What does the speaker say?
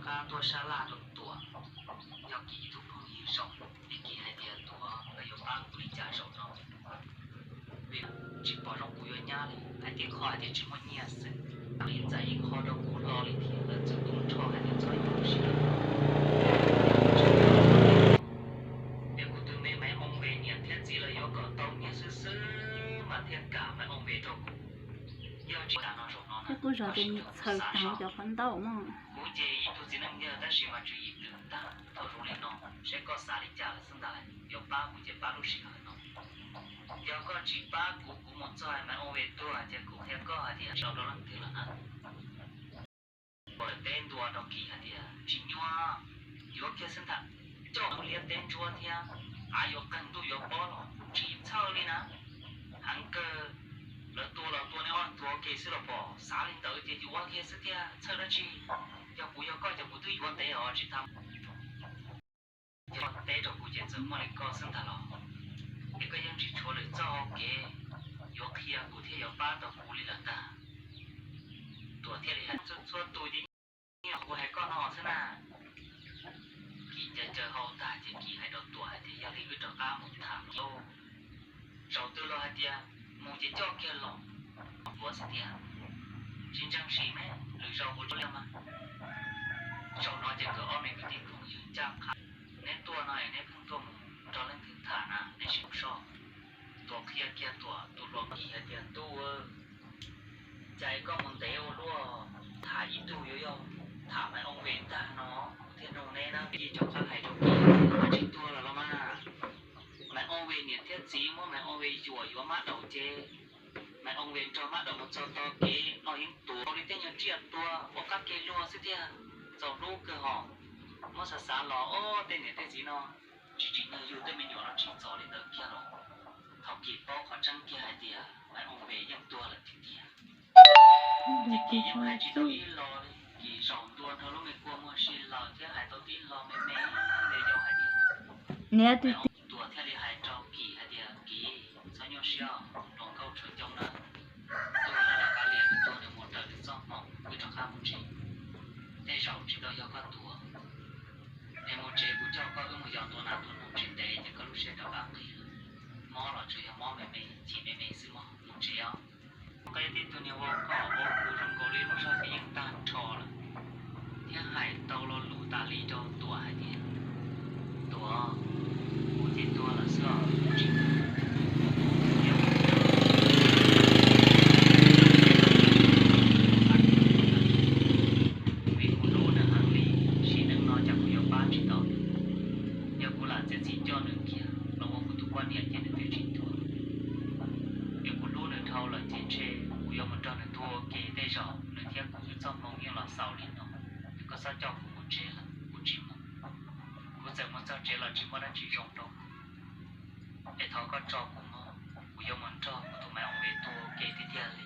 Pab tuaj sab laj rau Tuam, yog Kim ib tug phooj ywg zoo, es Kim hais tias Tuam, koj yuav pab kuv li cas zaum no? Vim tsis pom zoo kuv yuav nyab li, hais tias qhov hais tias tsis muaj nyiaj xwb, li txais ib qho rau kuv hlo li thiab, lawv txwv kuv nrho hais tias txhob yuav sim. Es kuv tus me Maiv Ooj Ve niam thiab txiv lawv yuav kom tau nyiaj xwb xwb mas thiaj kam Maiv Ooj Ve rau kuv. Yog tsis tas no zaum no na, kuv zov ces nws txhaws tag cov qhov ntau mog. Kuv ces ib tug txiv neej yawg tab sis mas tswv yim twb tag. Thaum zoo li no, seb koj xav li cas lawm xwb ntag. Yuav pab kuv ces pab lub sij hawm no. Yog koj tsis pab kuv, kuv mus txog Maiv Ooj Ve tuag ces kuv qhia koj hais tias tsis tau rau leej twg lawm na. Ua lawm teb ntua rau Kim hais tias tsis nyuaj, yuav kiag xwb ntag. Coj liab teb ntsuab thiab av yuav qeeg ntuj yuav pob los tsis txhawj li na. Heev kawg, lawv tua los tua nej ob tug ua ke xwb los pom, xav li ntawd ces yuav ua kiag xwb tiag, txhawj dab tsi. Yog kuv yog koj ces kuv twb yuav ntev os tsis tham. Yog teb rau kuv ces txawm muaj li koj xwb ntag los, es koj yeej tsis tshuav lwm txoj hau kev yuav qhia kuv thiab yuav pab tau kuv li lawm ntag. Tuam thiaj li hais txhua txhua tus ces yeej yog kuv hais koj no xwb na. Kim ncaws ncaws hau tag ces Kim hais rau Tuam hais tias yog li wb rov qab mus tham lauj. Zaum twg los hais tias mus ces coj kiag los, ua xwb tiag. Tsis ntseeg sim me, lwm zaus kuv tso li mas. Zaum no ces nkawd ob me kwv tij phooj ywg ncaj qha, neb tuaj no es neb pheej tuaj mus nrog leej twg tham na, neb sim mus soj. Tuam qhia kiag Tuam tus hluas Kim hais tias tub, cas koj mus ntev ua luaj, tham ib tug yuav yog tham Maiv Ooj Ve ntag no, kuv thiaj nug neb na. Kim rov qab hais rau Kim, tsis tuag lawm los mas. Maiv Ooj Ve niam thiab txiv muab Maiv Ooj Ve yuam yuav mab daum ces Maiv Ooj Ve nrog mab daum mus txog tog kev no yeej tuav li tej nyuag tsiaj tua ua qab ke luag xwb tiag. Txaus hlub kawg hos. Muab xav xav los ob tej niam tej txiv no tsis tsim nyog yug tej me nyuam no tsis txom li ntawd kiag los. Thaum Kim paub qhov tseeb kiag hais tias Maiv Ooj Ve yeej tuag lawm tiag tiag. Ces Kim yeej hais tsis tau ib lo li, Kim zaum ntua nrog lub me kua muag si lawm thiab hais tau tib lo me me, yog hais tias niam tij Tuam thiaj li hais rau Kim hais tias Kim, txhob nyuaj siab, hluas nkauj tshuav ncoo na. Tuag lawm lawv kav liam nws tuag, nws mus raws nws txoj hmoo, wb rov qab mus tsev. Tej zaum tsis tau yog koj tuag, es mus tsev kuv coj koj wb mus yos ntua nas ntua noog tsis ntev ces koj lub siab rov qab nqig lawm. Mob los tsuas yog mob me me, chim me me xwb mog, mus tsev os. Koj yog tib tug niag ua koj ua kuv zoo nkaus li lub zog ces yeej tag nrho lawm, thiab hais tau lo lus tas li rau Tuam hais tias, Tuam, kuv ces tuag lawm xwb os, kuv tsis mus, yog kuv tuag, vim kuv hlub nws heev li, sim neej no cas kuv yuav pab tsis tau nws. Yog kuv lam txiav txim coj nws kiag los ua kuv tus poj niam ces nws twb tsis tuag. Yog kuv hlub nws dhau lawm ces ntshe kuv yuav mus nrog nws tuag ua ke, tej zaum nws thiab kuv wb txoj hmoo yeej los xaus li no. Koj txhob coj kuv mus tsev lawm, kuv tsis mus. Kuv txawm mus txog tsev los tsis muaj dab tsi zoo rau kuv. Es thov koj tso kuv mog, kuv yuav mus nrog kuv tus Maiv Ooj Ve tuag ua ke tiag tiag li.